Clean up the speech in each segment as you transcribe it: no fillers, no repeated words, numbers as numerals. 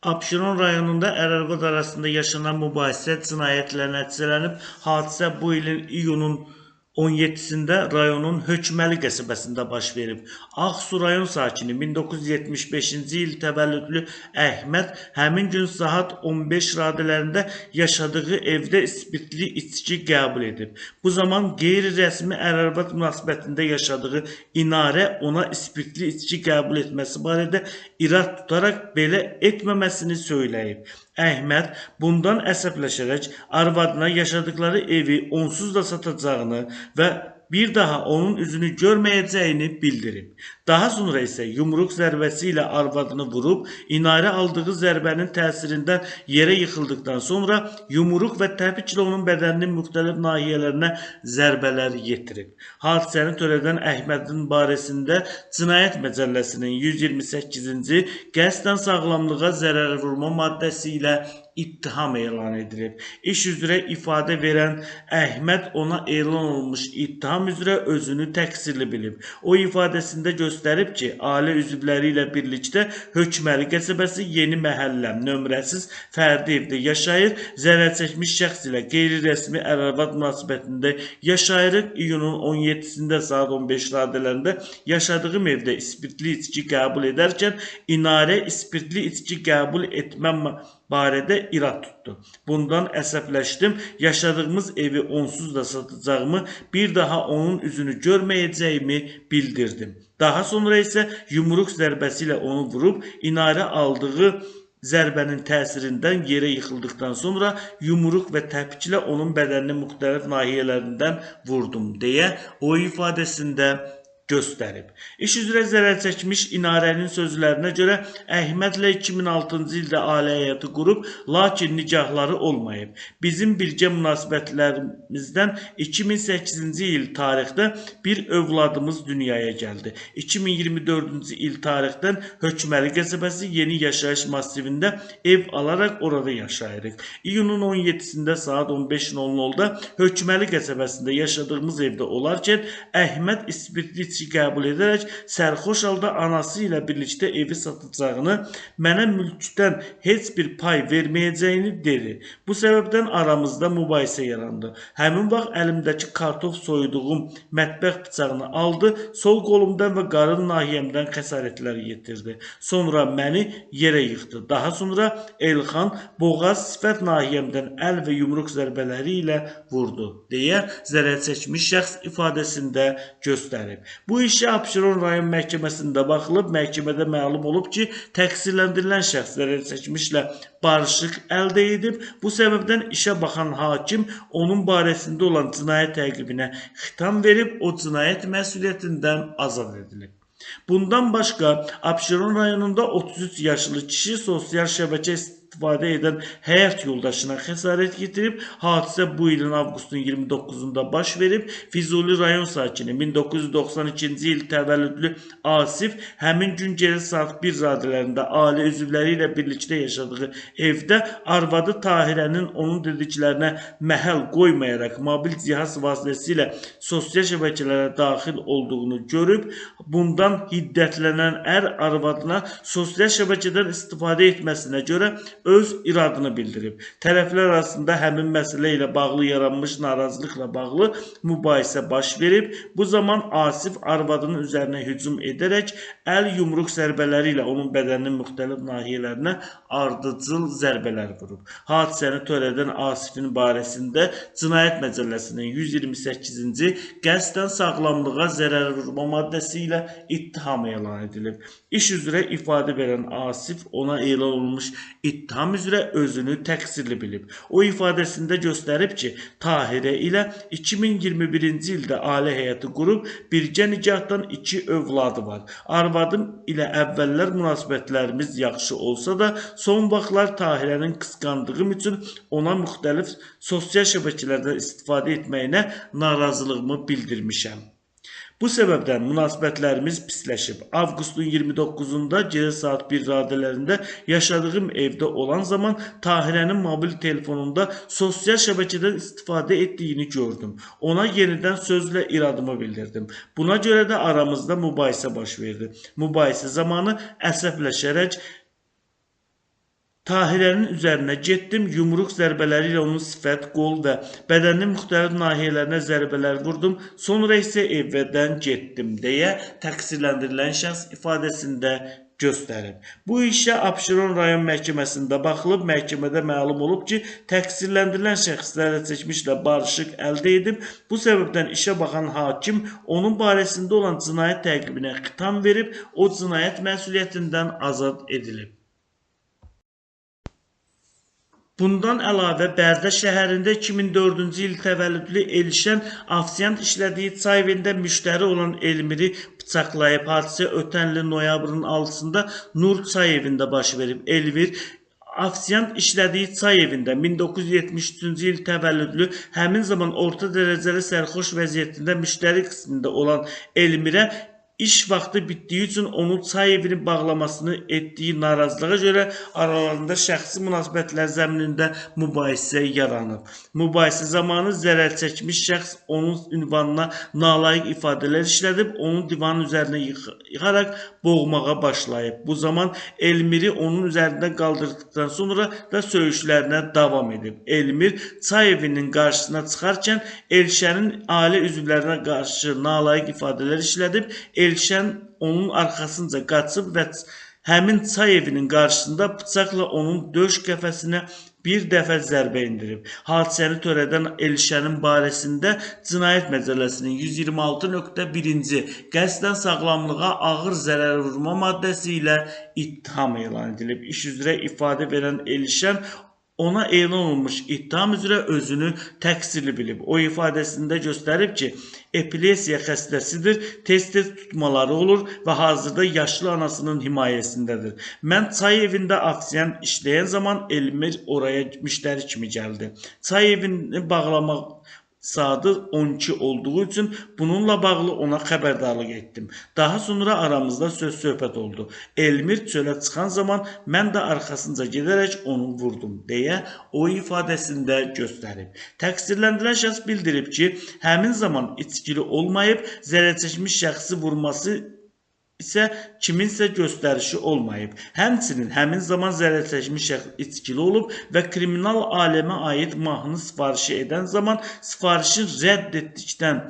Abşeron rayonunda ər-arvad arasında yaşanan mübahisə cinayətlə nəticələnib. Hadisə bu ilin iyunun 17-sində rayonun Hökməli qəsəbəsində baş verib. Ağsu rayon sakini 1975-ci il təvəllüdlü Əhməd həmin gün saat 15 radələrində yaşadığı evdə spirtli içki qəbul edib. Bu zaman qeyri-rəsmi ər-arvad münasibətində yaşadığı İnarə ona spirtli içki qəbul etməsi barədə irad tutaraq belə etməməsini söyləyib. Əhməd bundan əsəbləşərək arvadına yaşadıkları evi onsuz da satacağını və bir daha onun üzünü görməyəcəyini bildirib. Daha sonra isə yumruq zərbəsi ilə arvadını vurub, İnarə aldığı zərbənin təsirindən yerə yıxıldıqdan sonra yumruq və təpiklə onun bədəninin müxtəlif nahiyələrinə zərbələr yetirib. Hadisəni törədən Əhmədin barəsində Cinayət Məcəlləsinin 128-ci qəsdən sağlamlığa zərər vurma maddəsi ilə ittiham elan edilib. İş üzrə ifadə verən Əhməd ona elan olunmuş ittiham üzrə özünü təqsirli bilib. O ifadəsində göstərib ki, ailə üzvləri ilə birlikdə Hökməli qəsəbəsi Yeni Məhəlləm nömrəsiz fərdi evdə yaşayır. Zərər çəkmiş şəxs ilə qeyri-rəsmi ər-arvad münasibətində yaşayırıq. İyunun 17-sində saat 15 radələrində yaşadığım evdə spirtli içki qəbul edərkən İnarə spirtli içki qəbul etməm barədə irad tutdu. Bundan əsəbləşdim. Yaşadığımız evi onsuz da satacağımı, bir daha onun üzünü görməyəcəyimi bildirdim. Daha sonra isə yumruq zərbəsi ilə onu vurub, İnarə aldığı zərbənin təsirindən yerə yıxıldıqdan sonra yumruq və təpiklə onun bədəninin müxtəlif nahiyələrindən vurdum deyə o ifadəsində göstərib. İş üzrə zərər çəkmiş İnarənin sözlərinə görə Əhmədlə 2006-cı ildə ailə həyatı qurub, lakin nikahları olmayıb. Bizim birgə münasibətlərimizdən 2008-ci il tarixdə bir övladımız dünyaya gəldi. 2024-cü il tarixdən Hökməli qəsəbəsi Yeni Yaşayış massivində ev alaraq orada yaşayırıq. İyunun 17-sində saat 15:00-da Hökməli qəsəbəsində yaşadığımız evdə olarkən Əhməd spirtli içki qəbul edərək sərxoş halda anası ilə birlikdə evi satacağını, mənə mülkdən heç bir pay verməyəcəyini dedi. Bu səbəbdən aramızda mübahisə yarandı. Həmin vaxt əlimdəki kartof soyuduğum mətbəx bıçağını aldı, sol qolumdan və qarın nahiyəmdən xəsarətlər yetirdi. Sonra məni yerə yıxdı. Daha sonra Elxan boğaz, sifət nahiyəmdən əl və yumruq zərbələri ilə vurdu deyə zərər çəkmiş şəxs ifadəsində göstərib. Bu işə Abşeron rayon məhkəməsində baxılıb. Məhkəmədə məlum olub ki, təqsirləndirilən şəxs zərər çəkmişlə barışıq əldə edib. Bu səbəbdən işə baxan hakim onun barəsində olan cinayət təqibinə xitam verib, o cinayət məsuliyyətindən azad edilib. Bundan başqa Abşeron rayonunda 33 yaşlı kişi sosial şəbəkə istifadə edən həyat yoldaşına xəsarət yetirib. Hadisə bu ilin avqustun 29-da baş verib. Füzuli rayon sakini 1992-ci il təvəllüdlü Asif həmin gün gecə saat 1 radələrində ailə üzvləri ilə birlikdə yaşadığı evdə arvadı Tahirənin onun dediklərinə məhəl qoymayaraq mobil cihaz vasitəsilə sosial şəbəkələrə daxil olduğunu görüb. Bundan hiddətlənən ər arvadına sosial şəbəkədən istifadə etməsinə görə öz iradını bildirib. Tərəflər arasında həmin məsələ ilə bağlı yaranmış narazılıqla bağlı mübahisə baş verib. Bu zaman Asif arvadının üzərinə hücum edərək əl yumruq zərbələri ilə onun bədəninin müxtəlif nahiyələrinə ardıcıl zərbələr vurub. Hadisəni törədən Asifin barəsində Cinayət Məcəlləsinin 128-ci qəsdən sağlamlığa zərər vurma maddəsi ilə ittiham elan edilib. İş üzrə ifadə verən Asif ona elan olunmuş ittiham üzrə özünü təqsirli bilib. O ifadəsində göstərib ki, Tahirə ilə 2021-ci ildə ailə həyatı qurub, birgə nikahdan 2 övladı var. Arvadım ilə əvvəllər münasibətlərimiz yaxşı olsa da, son vaxtlar Tahirənin qısqandığım üçün ona müxtəlif sosial şəbəkələrdən istifadə etməyinə narazılığımı bildirmişəm. Bu səbəbdən münasibətlərimiz pisləşib. Avqustun 29-da gecə saat 1 radələrində yaşadığım evdə olan zaman Tahirənin mobil telefonunda sosial şəbəkədən istifadə etdiyini gördüm. Ona yenidən sözlə iradımı bildirdim. Buna görə də aramızda mübahisə baş verdi. Mübahisə zamanı əsəbləşərək Tahirənin üzərinə getdim, yumruq zərbələri ilə onun sifət, qol və bədəninin müxtəlif nahiyələrinə zərbələr vurdum, sonra isə evdən getdim deyə təqsirləndirilən şəxs ifadəsində göstərib. Bu işə Abşeron rayon məhkəməsində baxılıb. Məhkəmədə məlum olub ki, təqsirləndirilən şəxs zərər çəkmişlə barışıq əldə edib. Bu səbəbdən işə baxan hakim onun barəsində olan cinayət təqibinə xitam verib, o cinayət məsuliyyətindən azad edilib. Bundan əlavə Bərdə şəhərində 2004-cü il təvəllüdlü Elşən ofisiant işlədiyi çay evində müştəri olan Elmiri bıçaqlayıb. Hadisə ötən ilin noyabrın 6-sında Nur çay evində baş verib. Elvir ofisiant işlədiyi çay evində 1973-cü il təvəllüdlü, həmin zaman orta dərəcəli sərxoş vəziyyətində müştəri qismində olan Elmirə İş vaxtı bitdiyi üçün onu çay evini bağlamasını etdiyi narazılığa görə aralarında şəxsi münasibətlər zəminində mübahisə yaranıb. Mübahisə zamanı zərər çəkmiş şəxs onun ünvanına nalayiq ifadələr işlədib, onu divanın üzərinə yıxaraq boğmağa başlayıb. Bu zaman Elmiri onun üzərindən qaldırdıqdan sonra da söyüşlərinə davam edib. Elmir çay evinin qarşısına çıxarkən Elşənin ailə üzvlərinə qarşı nalayiq ifadələr işlədib. Elşən onun arxasınca qaçıb və həmin çay evinin qarşısında bıçaqla onun döş qəfəsinə bir dəfə zərbə endirib. Hadisəni törədən Elşənin barəsində Cinayət Məcəlləsinin 126.1-ci qəsdən sağlamlığa ağır zərər vurma maddəsi ilə ittiham elan edilib. İş üzrə ifadə verən Elşən ona elan olunmuş ittiham üzrə özünü təqsirli bilib. O ifadəsində göstərib ki, epilepsiya xəstəsidir, tez-tez tutmaları olur və hazırda yaşlı anasının himayəsindədir. Mən çay evində ofisiant işləyən zaman Elmir oraya müştəri kimi gəldi. Çay evini bağlamaq saatı 12 olduğu üçün bununla bağlı ona xəbərdarlıq etdim. Daha sonra aramızda söz-söhbət oldu. Elmir çölə çıxan zaman mən də arxasınca gedərək onu vurdum deyə o ifadəsində göstərib. Təqsirləndirilən şəxs bildirib ki, həmin zaman içkili olmayıb, zərər çəkmiş şəxsi vurması isə kiminsə göstərişi olmayıb. Həmçinin həmin zaman zərər çəkmiş şəxs içkili olub və kriminal aləmə aid mahnı sifarişi edən zaman sifarişi rədd etdikdən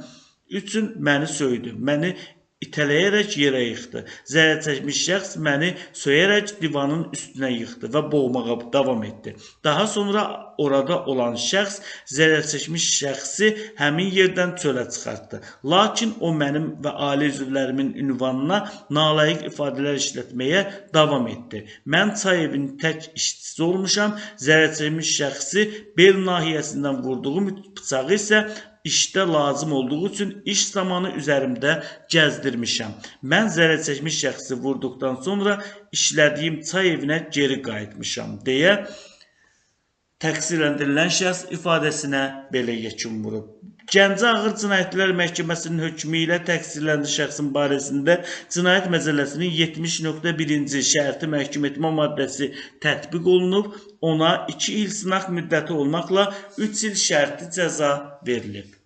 üçün məni söydü. Məni itələyərək yerə yıxdı. Zərər çəkmiş şəxs məni söyərək divanın üstünə yıxdı və boğmağa davam etdi. Daha sonra orada olan şəxs zərər çəkmiş şəxsi həmin yerdən çölə çıxartdı. Lakin o mənim və ailə üzvlərimin ünvanına nalayiq ifadələr işlətməyə davam etdi. Mən çay evinin tək işçisi olmuşam. Zərər çəkmiş şəxsi bel nahiyəsindən vurduğum bıçağı isə işdə lazım olduğu üçün iş zamanı üzərimdə gəzdirmişəm. Mən zərər çəkmiş şəxsi vurduqdan sonra işlədiyim çay evinə geri qayıtmışam deyə təqsirləndirilən şəxs ifadəsinə belə yekun vurub. Gəncə Ağır Cinayətlər Məhkəməsinin hökmü ilə təqsirləndirilən şəxsin barəsində Cinayət Məcəlləsinin 70.1-ci şərti məhkum etmə maddəsi tətbiq olunub, ona 2 il sınaq müddəti olmaqla 3 il şərti cəza verilib.